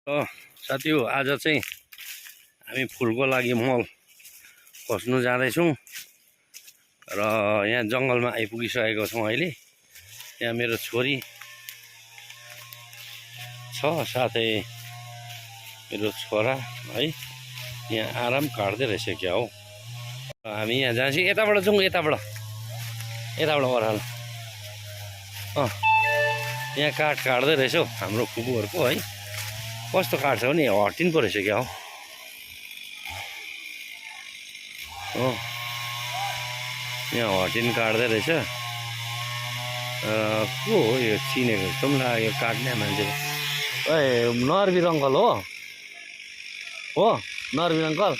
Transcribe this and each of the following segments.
साथी हो आज चाहिँ हामी फुलको लागि मल खोज्नु जाँदैछौँ र यहाँ जङ्गलमा आइपुगिसकेको छौँ। अहिले यहाँ मेरो छोरी छ साथै मेरो छोरा है यहाँ आराम काट्दै रहेछ क्या हो। हामी यहाँ जान्छौँ यताबाट जाउँ यताबाट ओह्रालो यहाँ काठ काट्दै रहेछौ हाम्रो फुपूहरूको है। कस्तो काट्छ भने हटिनु पो रहेछ क्या हो। यहाँ हटिन काट्दै रहेछ। को हो यो चिनेको जस्तो पनि लाग्यो काट्ने मान्छे। ए नरवीर अङ्कल हो नरवीर अङ्कल।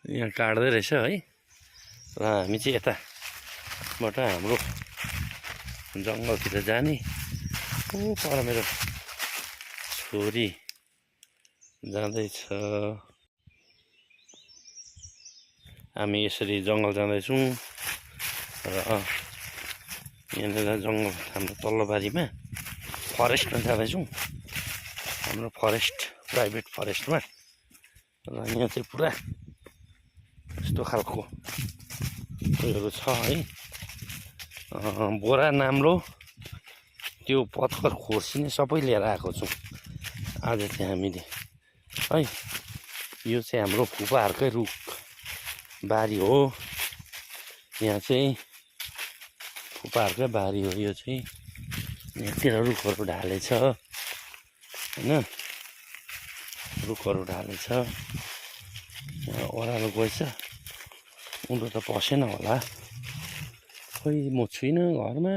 यहाँ काट्दै रहेछ है र हामी चाहिँ यताबाट हाम्रो जङ्गलतिर जाने। पर मेरो छोरी जाँदैछ। हामी यसरी जङ्गल जाँदैछौँ र यहाँनिर जङ्गल हाम्रो तल्लो बारीमा फरेस्टमा जाँदैछौँ। हाम्रो फरेस्ट प्राइभेट फरेस्टमा र यहाँ चाहिँ पुरा यस्तो खालको उयोहरू छ है। बोरा नाम्लो त्यो पत्कर खोर्सिने सबै लिएर आएको छौँ आज चाहिँ हामीले है। यो चाहिँ हाम्रो फुपाहरूकै रुख बारी हो। यहाँ चाहिँ फुपाहरूकै बारी हो। यो चाहिँ यहाँतिर रुखहरू ढालेछ होइन, रुखहरू ढालेछ। यहाँ ओह्रालो गएछ उँधो त पसेन होला। खोइ म छुइनँ घरमा,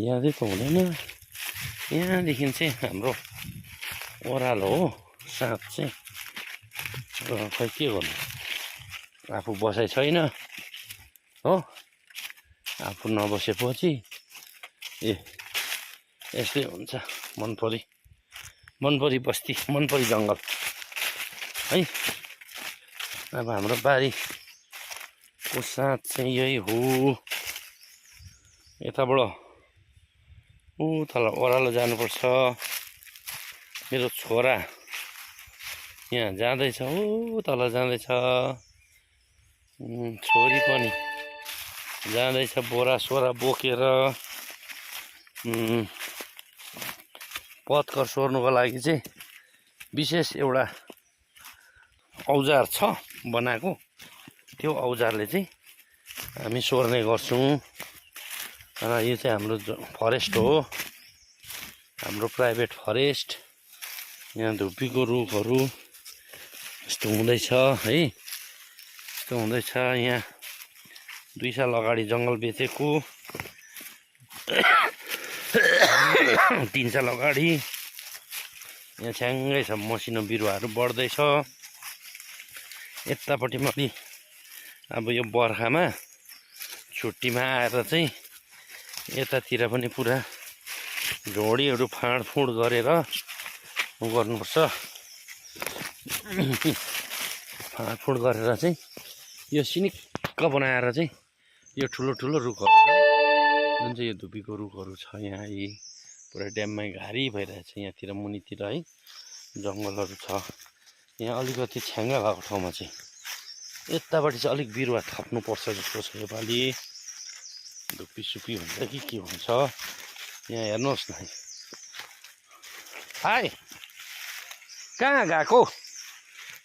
यादै त हुँदैन। यहाँदेखि चाहिँ हाम्रो ओह्रालो हो साँप चाहिँ। र खै के गर्नु, आफू बसाइ छैन हो। आफू नबसेपछि यस्तै हुन्छ। मनपरी बस्ती, मनपरी जङ्गल है। अब हाम्रो बारीको साँच चाहिँ यही हो। यताबाट तल ओह्रालो जानुपर्छ। मेरो छोरा यहाँ जाँदैछ, तल जाँदैछ। छोरी पनि जाँदैछ बोरा सोरा बोकेर। पत्कर सोर्नुको लागि चाहिँ विशेष एउटा औजार छ बनाएको। त्यो औजारले चाहिँ हामी सोर्ने गर्छौँ। र यो चाहिँ हाम्रो फरेस्ट हो, हाम्रो प्राइभेट फरेस्ट। यहाँ धुप्पीको रुखहरू यस्तो हुँदैछ है, यस्तो हुँदैछ। यहाँ 2 साल अगाडि जङ्गल बेचेको, 3 साल अगाडि। यहाँ छ्याङ्गै छ, मसिनो बिरुवाहरू बढ्दैछ। यतापट्टि पनि अब यो बर्खामा छुट्टीमा आएर चाहिँ यतातिर पनि पुरा झोडीहरू फाँडफुँड गरेर गर्नुपर्छ। फाँडफुँड गरेर चाहिँ यो सिनिक्क बनाएर चाहिँ यो ठुलो ठुलो रुखहरू छ जुन चाहिँ यो धुपीको रुखहरू छ। यहाँ यी पुरा ड्याममै घारी भइरहेछ। यहाँतिर मुनितिर है जङ्गलहरू छ। यहाँ अलिकति छ्याङ्गा भएको ठाउँमा चाहिँ यतापट्टि चाहिँ अलिक बिरुवा थप्नुपर्छ जस्तो छ योपालि। धुप्पी सुप्पी हुन्छ कि के हुन्छ। यहाँ हेर्नुहोस् न। हाई कहाँ गएको?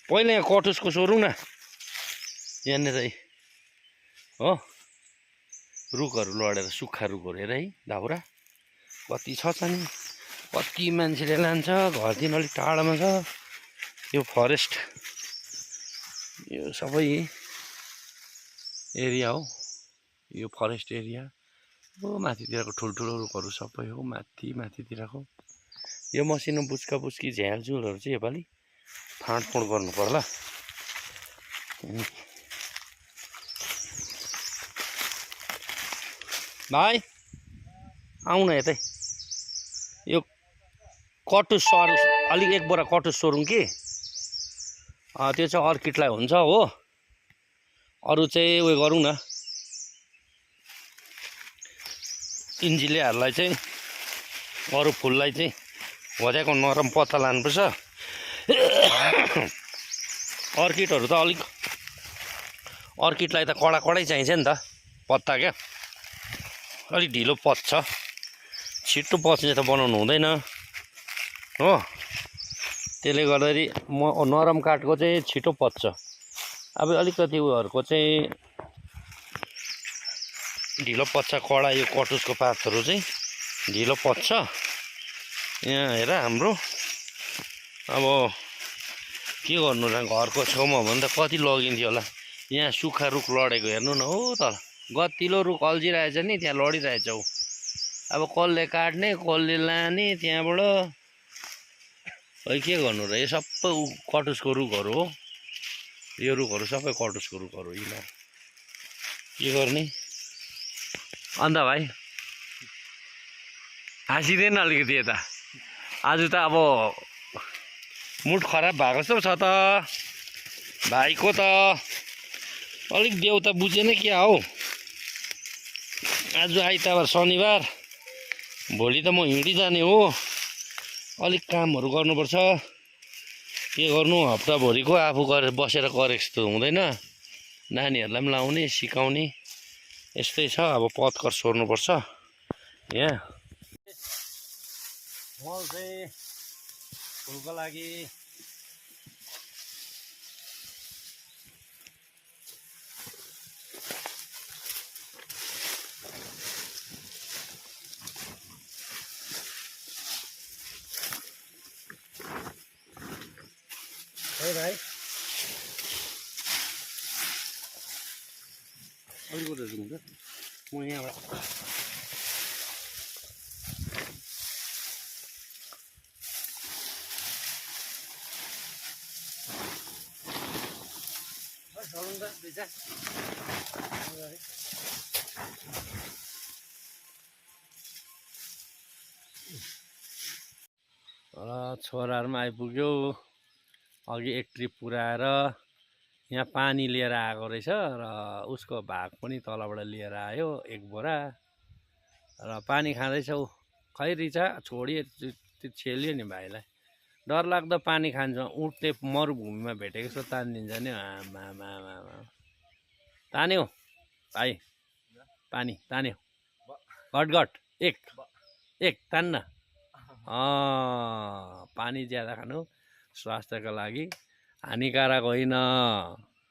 पहिला यहाँ कटुसको सोरौँ न। यहाँनिर हो रुखहरू लडेर, सुक्खा रुखहरू हेर है। दाउरा कति छ नि, कति मान्छेले लान्छ। घरदेखि अलिक टाढामा छ यो फरेस्ट। यो सबै एरिया हो, यो फरेस्ट एरिया हो। माथितिरको ठुल्ठुलो रुखहरू सबै हो, माथितिरको। यो मसिनो बुच्का बुच्की झ्यालझुलहरू चाहिँ योपालि फाँडफुँड गर्नु पर्ला। भाइ आउन यतै। यो कटुस सर अलिक एक बोरा कटुस सोरौँ कि। त्यो चाहिँ अर्किडलाई हुन्छ हो। अरू चाहिँ उयो गरौँ न। इन्जिलियाहरूलाई चाहिँ अरू फुललाई चाहिँ भज्याको नरम पत्ता लानुपर्छ। अर्किडहरू त अर्किडलाई त कडा कडै चाहिन्छ नि त पत्ता क्या, अलिक ढिलो पच्छ, छिट्टो पच्ने त बनाउनु हुँदैन हो। त्यसले गर्दाखेरि नरम काठको चाहिँ छिटो पच्छ। अब अलिकति उयोहरूको चाहिँ ढिलो पच्छ, कडा यो कटुसको पातहरू चाहिँ ढिलो पच्छ। यहाँ हेर हाम्रो अब के गर्नु र, घरको छेउमा हो भने त कति लगिन्थ्यो होला। यहाँ सुक्खा रुख लडेको हेर्नु न, हो त गतिलो रुख अल्झिरहेछ नि, त्यहाँ लडिरहेछ ऊ। अब कसले काट्ने कसले लाने त्यहाँबाट, है के गर्नु र। यो सबै कटुसको रुखहरू हो, यो रुखहरू सबै कटुसको रुखहरू। यिनीहरू के गर्ने अन्त भाइ, हाँसिँदैन अलिकति यता। आज त अब मुड खराब भएको जस्तो छ त भाइको त, अलिक देउ त बुझेन क्या हौ। आज आइतबार शनिबार, भोलि त म हिँडिजाने हो, अलिक कामहरू गर्नुपर्छ। के गर्नु, हप्ताभरिको आफू गरेर बसेर गरेको जस्तो हुँदैन, नानीहरूलाई पनि लाउने सिकाउने यस्तै छ। अब पत्कर सोर्नुपर्छ। यहाँ मल चाहिँ फुलको लागि है भाइ, अलिकति हुन्छ म यहाँबाट छोराहरूमा आइपुग्यो। अघि एक ट्रिप पुऱ्याएर यहाँ पानी लिएर आएको रहेछ र उसको भाग पनि तलबाट लिएर आयो एक बोरा र पानी खाँदैछ ऊ। खै रिचा छोडियो, त्यो छेल्यो नि भाइलाई। डरलाग्दो पानी खान्छ, उठ्ने मरुभूमिमा भेटेको जस्तो तानिदिन्छ नि। आमा तान्यो भाइ, पानी तान्यो, घटघट एक तान्न। पानी ज्यादा खानु स्वास्थ्यको लागि हानिकारक होइन,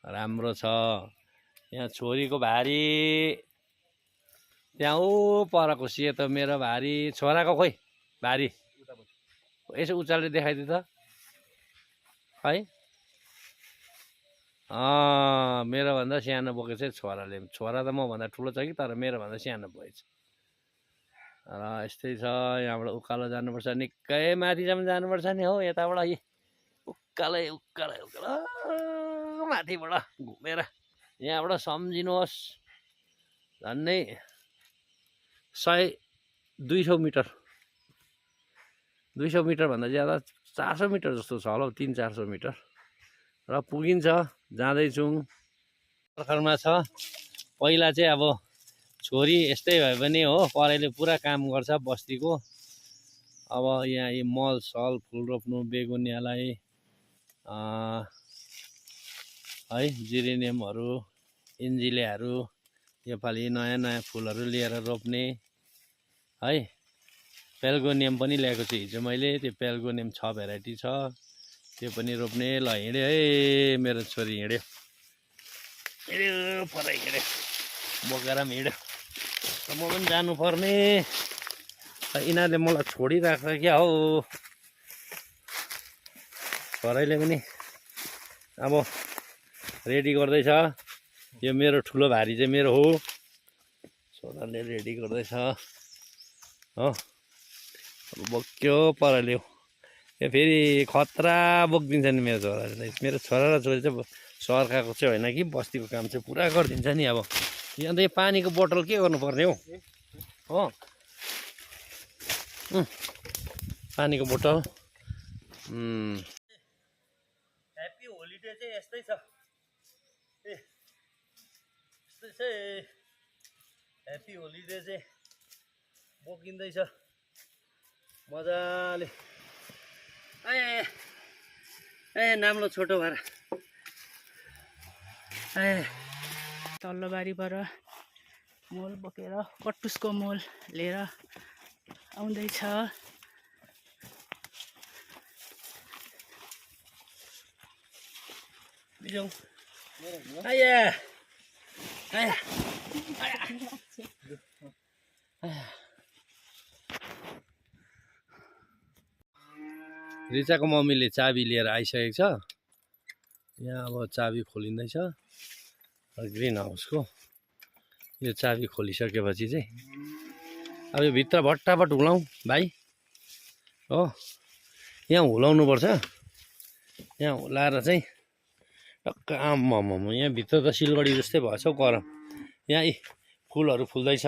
राम्रो छ। यहाँ छोरीको भारी, त्यहाँ ऊ परको सेतो मेरो भारी, छोराको खोइ भारी, यसो उचालेर देखाइदियो त है। मेरोभन्दा सानो बोकेछ छोराले, छोरा त मभन्दा ठुलो छ कि, तर मेरोभन्दा सानो बोकेछ। र यस्तै छ। यहाँबाट उकालो जानुपर्छ, निकै माथिसम्म जानुपर्छ नि हौ। यताबाट उकालै माथिबाट घुमेर यहाँबाट सम्झिनुहोस् झन्डै 200 मिटर, 200 मिटरभन्दा ज्यादा 400 मिटर जस्तो छ होला हौ, 300-400 मिटर र पुगिन्छ। जाँदैछौँ, भर्खरमा छ। पहिला चाहिँ अब छोरी यस्तै भए पनि हो, पढाइले पुरा काम गर्छ बस्तीको। अब यहाँ यी मल सल फुल रोप्नु, बेगुनियालाई है, जिरेनियमहरू, इन्जिलियाहरू, योपालि नयाँ नयाँ फुलहरू लिएर रोप्ने है। पेल्गोनियम पनि ल्याएको छु हिजो मैले, त्यो पेल्गोनियम 6 भेराइटी छ, त्यो पनि रोप्ने। ल हिँड्यो है मेरो छोरी, हिँड्यो परै हिँड्यो, बोकेर पनि हिँड्यो। म पनि जानुपर्ने, यिनीहरूले मलाई छोडिराख्छ क्या हौ। छोराले पनि अब रेडी गर्दैछ। यो मेरो ठुलो भारी चाहिँ मेरो हो, छोराले रेडी गर्दैछ हो। बोक्यो परले, यो फेरि खतरा बोकिदिन्छ नि मेरो छोराले। मेरो छोरा र छोरी चाहिँ सर्काको चाहिँ होइन कि, बस्तीको काम चाहिँ पुरा गरिदिन्छ नि। अब यहाँ त यो पानीको बोतल के गर्नुपर्ने हो, पानीको बोतल। ह्याप्पी होलिडे चाहिँ यस्तै छ, यस्तै छ ह्याप्पी होलिडे चाहिँ। बोकिँदैछ मजाले। ए नाम्लो छोटो भएर तल्लो बारीबाट मोल बोकेर कटुसको मोल लिएर आउँदैछ। रिचाको मम्मीले चाबी लिएर आइसकेको छ। यहाँ अब चाबी खोलिँदैछ ग्रिन हाउसको। यो चाबी खोलिसकेपछि चाहिँ अब यो भित्र भट्टाभट हुलाउँ भाइ हो। यहाँ हुलाउनुपर्छ। यहाँ हुलाएर चाहिँ टक्क आम्मम यहाँ भित्र त सिलगढी जस्तै भएछ हौ गरम। यहाँ फुलहरू फुल्दैछ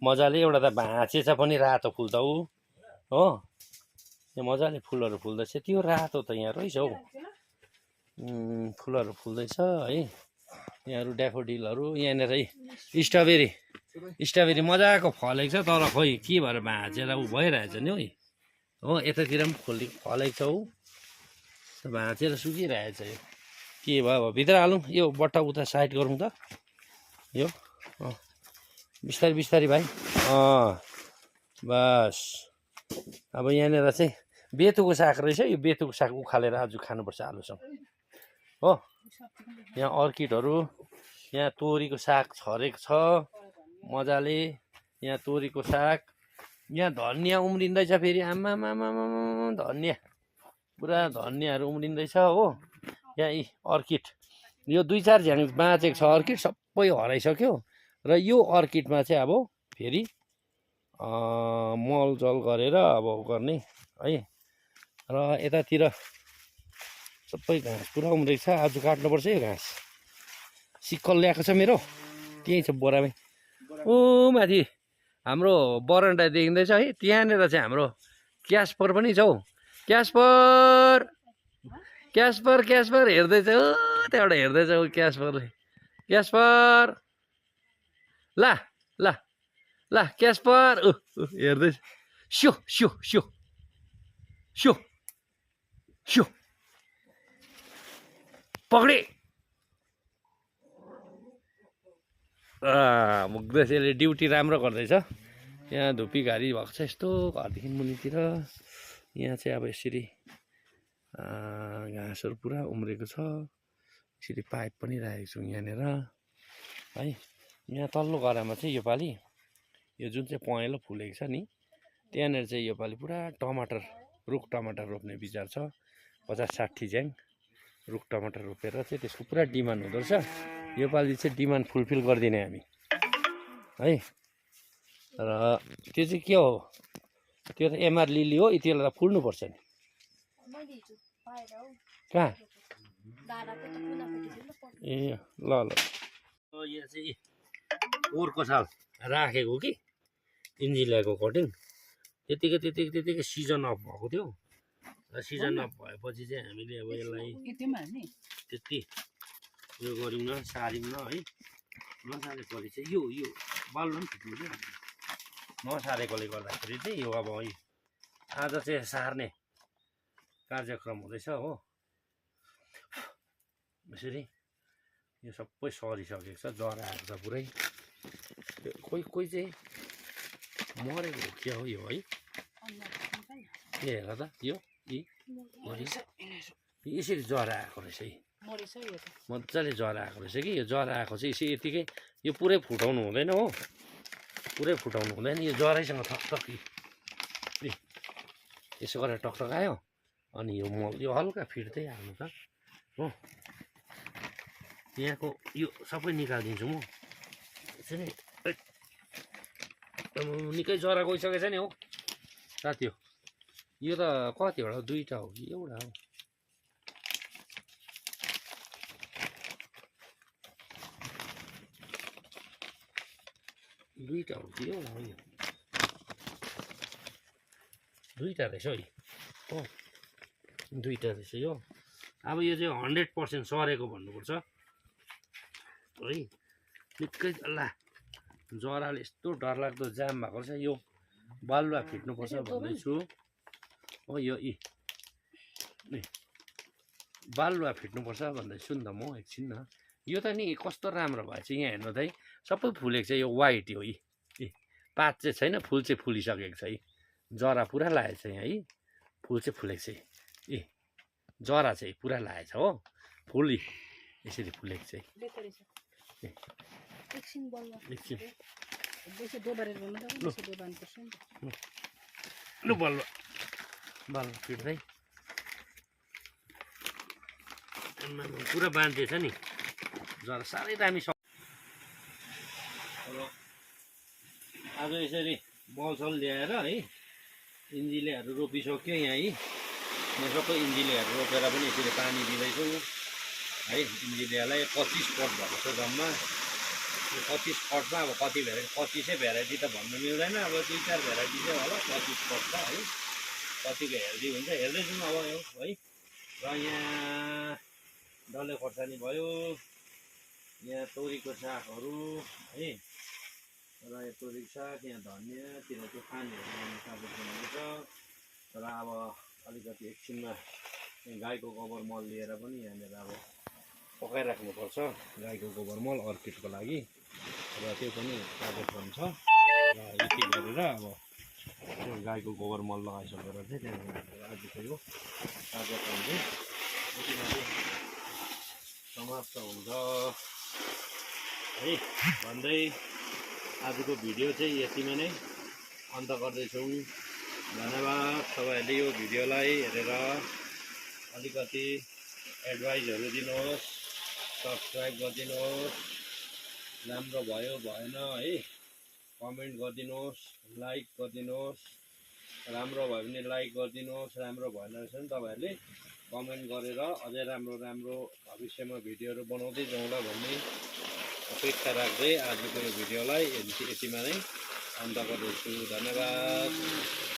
मजाले। एउटा त भाँचेछ पनि रातो फुल त हो। यहाँ मजाले फुलहरू फुल्दैछ। त्यो रातो त यहाँ रहेछ हौ। फुलहरू फुल्दैछ है। यहाँहरू ड्याफोडिलहरू यहाँनिर स्ट्रबेरी मजाको फलेको छ। तर खोइ के भएर भाँचेर ऊ भइरहेछ नि हो। यतातिर पनि फलेको छ हौ। भाँचेर सुकिरहेछ यो के भयो। भित्र हालौँ यो बट्टा उता साइड गरौँ त यो बिस्तारै बिस्तारै भाइ बस। अब यहाँनिर चाहिँ बेथुको साग रहेछ। यो बेथुको साग उखालेर आज खानुपर्छ आलुसँग हो। यहाँ अर्किडहरू यहाँ तोरीको साग छरेको छ मजाले। यहाँ तोरीको साग यहाँ धनियाँ उम्रिँदैछ फेरि। आमामामा धनियाँ पुरा धनियाँहरू उम्रिँदैछ हो। यहाँ अर्किड यो 2-4 झ्याङ बाँचेको छ। अर्किड सबै हराइसक्यो र यो अर्किडमा चाहिँ अब फेरि मलजल गरेर अब गर्ने है। र यतातिर सबै घाँस पुरा उम्रेको छ। आज काट्नुपर्छ यो घाँस। सिक्कल ल्याएको छ मेरो त्यहीँ छ बोरामै। माथि हाम्रो बरन्डा देखिँदैछ है। त्यहाँनिर चाहिँ हाम्रो क्यास्पर पनि छ हौ। क्यास्पर हेर्दैछ त्यहाँबाट हेर्दैछ हौ क्यास्परले। क्यास्पर ला क्यास्पर हेर्दैछ। स्यो पक्रे मुग्दैछ। यसले ड्युटी राम्रो गर्दैछ। यहाँ धुपी घारी भएको छ यस्तो घरदेखि मुनितिर। यहाँ चाहिँ अब यसरी घाँसहरू पुरा उम्रेको छ। यसरी पाइप पनि राखेको छौँ यहाँनिर है। यहाँ तल्लो गरामा चाहिँ योपालि यो जुन चाहिँ पहेँलो फुलेको छ नि त्यहाँनिर चाहिँ योपालि पुरा रुख टमाटर रोप्ने विचार छ। 50-60 झ्याङ रुख टमाटर रोपेर चाहिँ त्यसको पुरा डिमान्ड हुँदो रहेछ। योपालि चाहिँ डिमान्ड फुलफिल गरिदिने हामी है। र त्यो चाहिँ के हो त्यो त एमआर लिली हो। यति बेला त फुल्नुपर्छ नि। कहाँ ए ल यहाँ चाहिँ पोहोरको साल राखेको कि इन्जिलियाको कटिङ त्यतिकै सिजन अफ भएको थियो। र सिजन अफ भएपछि चाहिँ हामीले अब यसलाई त्यति यो गऱ्यौँ न सार्यौँ न है। नसारेकोले चाहिँ यो बाल्नु पनि फिट्नु क्या नसारेकोले गर्दाखेरि चाहिँ यो अब आज चाहिँ सार्ने कार्यक्रम हुँदैछ हो। यसरी यो सबै सरिसकेको छ। जरा आएको छ पुरै। कोही चाहिँ मरेको हो क्या हो यो है। ए हेर त यो यसरी जरा आएको रहेछ है। मजाले जरा आएको रहेछ कि यो जरा आएको चाहिँ यतिकै यो पुरै फुटाउनु हुँदैन हो। पुरै फुटाउनु हुँदैन। यो जराइसँग ठकठक यसो गरेर टकटक आयो अनि यो मल यो हल्का फिट्दै हाल्नु त हो। यहाँको यो सबै निकालिदिन्छु म यसरी। निकै जरा गइसकेको छ नि हौ साथी हो। यो त कतिवटा 2टा हो कि एउटा हो। दुईटा हो कि एउटा हो। यो 2टा रहेछ है हो। 2टा रहेछ यो। अब यो चाहिँ 100% सरेको भन्नुपर्छ है। निकै ला जराले यस्तो डरलाग्दो जाम भएको रहेछ। यो बालुवा फिट्नुपर्छ भन्दैछु हो यो बालुवा फिट्नुपर्छ भन्दैछु नि त म एकछिन न यो त नि कस्तो राम्रो भएछ यहाँ हेर्नु त है सबै फुलेको छ यो वाइट हो पात चाहिँ छैन फुल चाहिँ फुलिसकेको छ है जरा पुरा लागेको छ यहाँ है फुल चाहिँ फुलेको छ जरा चाहिँ पुरा लागेको छ हो फुल यसरी फुलेको चाहिँ एकछिन एकछिन लु बालुवा फिट्दै पुरा बाँधिएछ नि जरा साह्रै दामी आज यसरी मलसल ल्याएर है इन्जिलेहरू रोपिसक्यो यहाँ है यहाँ सबै इन्जिलेहरू रोपेर पनि यसरी पानी दिँदैछु है इन्जिलियालाई 25 पट भएको छ जम्मा 25 पटमा अब कति भेराइटी 25 भेराइटी त भन्नु मिल्दैन अब 2-4 भेराइटी चाहिँ होला 25 पट छ है कतिको हेल्दी हुन्छ हेर्दै जाउँ अब यो है र यहाँ डल्ले खोर्सानी भयो यहाँ तोरीको सागहरू है र यो तोरीको साग यहाँ धनियाँतिर चाहिँ पानीहरू लगाउने कार्यक्रमहरू छ र अब अलिकति एकछिनमा गाईको गोबर मल लिएर पनि यहाँनिर अब पकाइराख्नुपर्छ गाईको गोबर मल अर्किडको लागि र त्यो पनि कार्यक्रम छ र यति गरेर अब त्यो गाईको गोबर मल लगाइसकेर चाहिँ त्यहाँनिर आजको यो कार्यक्रम चाहिँ यतिमा चाहिँ समाप्त हुन्छ है भन्दै आजको भिडियो चाहिँ यतिमा नै अन्त गर्दैछौँ धन्यवाद तपाईँहरूले यो भिडियोलाई हेरेर अलिकति एडभाइसहरू दिनुहोस् सब्सक्राइब गरिदिनुहोस् राम्रो भयो भएन है कमेन्ट गरिदिनुहोस् लाइक गरिदिनुहोस् राम्रो भयो भने लाइक गरिदिनुहोस् राम्रो भएन रहेछ भने तपाईँहरूले कमेन्ट गरेर अझै राम्रो राम्रो भविष्यमा भिडियोहरू बनाउँदै जाउँला भन्ने अपेक्षा राख्दै आजको यो भिडियोलाई यतिमा नै अन्त गर्दैछु धन्यवाद।